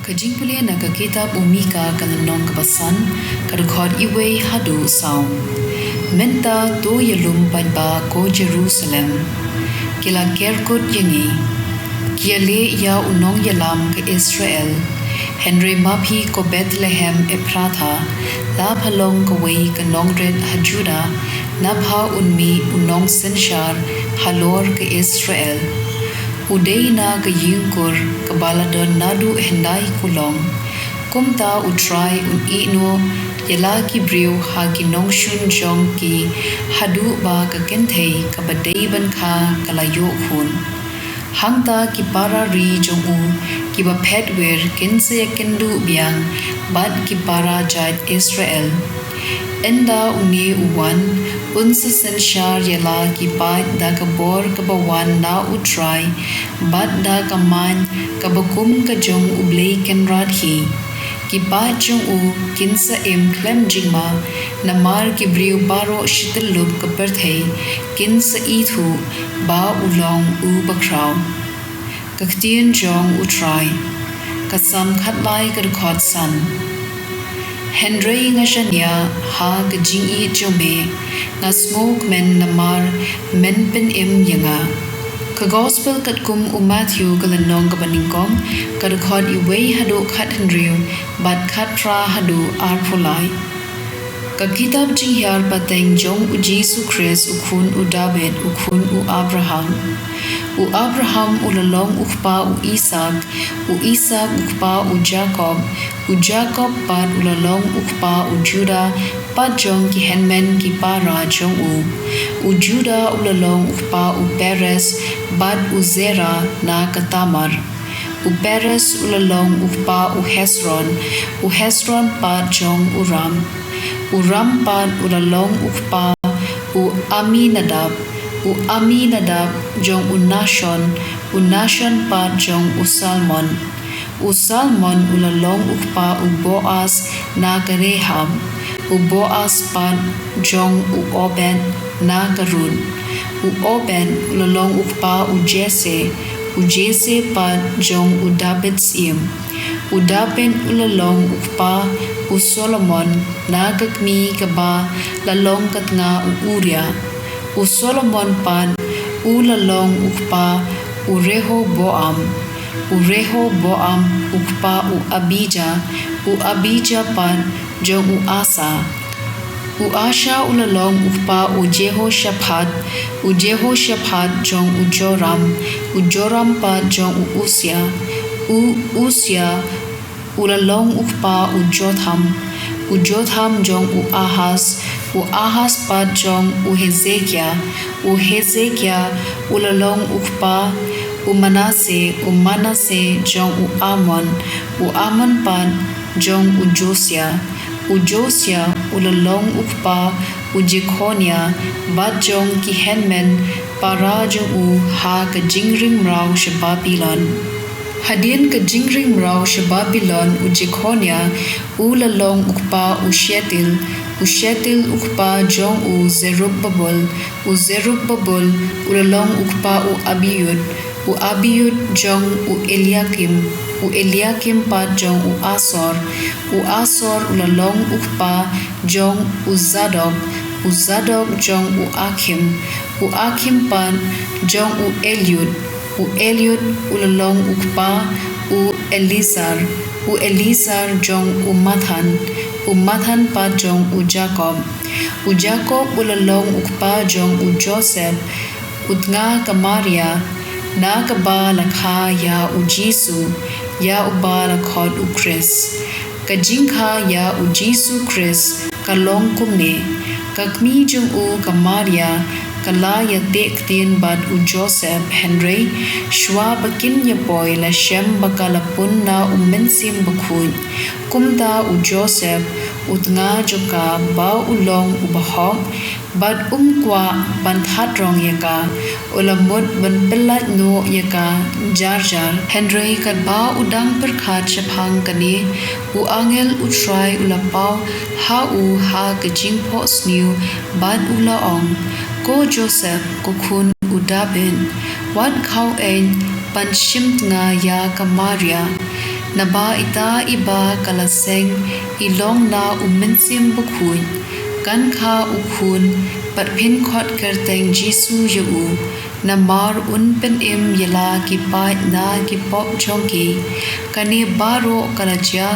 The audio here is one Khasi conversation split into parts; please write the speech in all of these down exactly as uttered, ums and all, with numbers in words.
Ka jingpule na ka kitab u Mika ka lynnong kaba san, ka dkhot wei haduh saw. Mynta to ïalum paidbah ko Jerusalem. Ki la kerkut ïa ngi. Ki ïaleh ïa u nongïalam ka Israel. Hynrei ma phi ko Bethlehem Ephratha, la pha long kawei ka nongrit ha Judah, na pha un mih u nongsynshar halor ka Israel. U dei na ka ïingkur kaba la don naduh hyndai kulong. Kumta U Trai un ïehnoh ïa la ki briew ha ki nongshun jong ki haduh ba ka kynthei kaba dei ban kha ka la ïoh khun. Hangta ki para ri jong u kiba phet wir kin sa ïakynduh biang bad ki para jait Israel. Ynda une u wan, un sa synshar ïa la ki paid da ka bor kaba wan na U Trai, bad da ka main kaba kum ka jong U Blei Kynrad hi. Ki paid jong u kin sa im khlem jingma, namar ki briew baroh shi tyllup ka pyrthei kin sa ithuh ba u long uba khraw. Ka ktien jong U Trai. Ka Salm khatlai, ka dkhot san. Hynrei nga shaniah ha ka jingïeit jong me, nga sngewkmen namar men pynim ïa nga. Ka Gospel katkum u Matthew, ka lynnong kaba nyngkong, ka dkhot wei haduh khathynriew bad khatphra haduh arphew lai. Ka kitab jinghiar pateng jong U Jisu Khrist, u khun u David, u khun u Abraham. U Abraham u la long u kpa u Isaak, u Isaak u kpa u Jakob, u Jakob pat u la long u kpa u Judah, pat jong ki hynmen ki para jong u. U Judah u la long u kpa u Perez, bad u Zerah na ka Tamar. U Perez u la long u kpa u Hesron, u Hesron pat jong u Ram. U Ram pat u la long u kpa u Aminadab, u Aminadab jong u Nashon, u Nashon pat jong u Salmon. U Salmon u la long u kpa u Boaz na ka Rahab, u Boaz pat jong u Obed na ka Ruth. U Obed u la long u kpa u Jesse, u Jesse pat jong u David syiem. U David u la long u kpa u Solomon na ka kmie kaba la long ka tnga u Uriah. U Solomon pat u la long u kpa u Rehoboam. U Rehoboam u kpa u Abijah, u Abijah pat jong u Asa. U Asa u la long u kpa u Jehoshaphat, u Jehoshaphat jong u Joram, u Joram pat jong u Usia. U Usia u la long u kpa u Jotham, u Jotham jong u Ahaz, u Ahaz pat jong u Hezekiah. U Hezekiah u la long u kpa u Manasseh, u Manasseh jong u Amon, u Amon pat jong u Josiah. U Josiah u la long u kpa u Jekhoniah, bad jong ki hynmen para jong u ha ka jingring mraw sha Babilon. Hadien ka jingring mraw sha Babilon, u Jekhoniah u la long u kpa u Shealtiel, u Shealtiel u kpa jong u Zerubbabel, u Zerubbabel u la long u kpa u Abiud, u Abiud jong u Eliakim, u Eliakim pat jong u Asor, u Asor u la long u kpa jong u Zadok, u Zadok jong u Akim, u Akim pat jong u Eliud, u Eliud u la long u kpa u Eleazar, u Eleazar jong u Matthan, u Matthan pat jong u Jakob. U Jakob u la long u kpa jong u Joseph, u tnga ka Maria, na kaba la kha ïa u Jisu, ïa uba la khot u Khrist. Ka jingkha ïa u Jisu Khrist ka long kumne: ka kmie jong u ka Maria ka la ïateh ktien bad u Joseph, hynrei shwa ba kin ïa poi la shem ba ka la pun na u Mynsiem Bakhuid. Kumta u Joseph, u tnga jong ka, ba u long u bahok bad um kwah ban thad rong ïa ka, u la mut ban pyllait noh ïa ka jar jar. Hynrei katba u dang pyrkhat shaphang kane, u angel U Trai u la paw ha u ha ka jingphohsniew bad u la ong: Ko Joseph, ko khun u David, wat khaweiñ ban shim tnga ïa ka Maria, Naba ita iba ka la seng i long na U Mynsiem Bakhuid. Kan kha u khun, bad phin khot kyrteng Jisu ïa u, namar un pynim ïa la ki paid na ki pop jong ki. Kane baroh ka la jia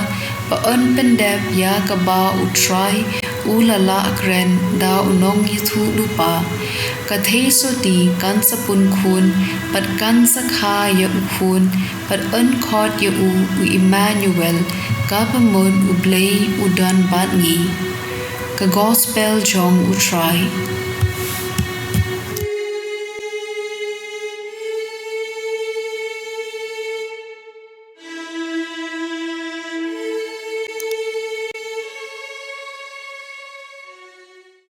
ba yn pyndep ïa kaba U Trai u la lah kren da u nongïathuhlypa. Ka theisotti kan sa pun khun, bad kan sa kha ïa u khun, bad yn khot ïa u U Immanuel, kaba mut U Blei u don bad ngi. Ka Gospel jong U Trai.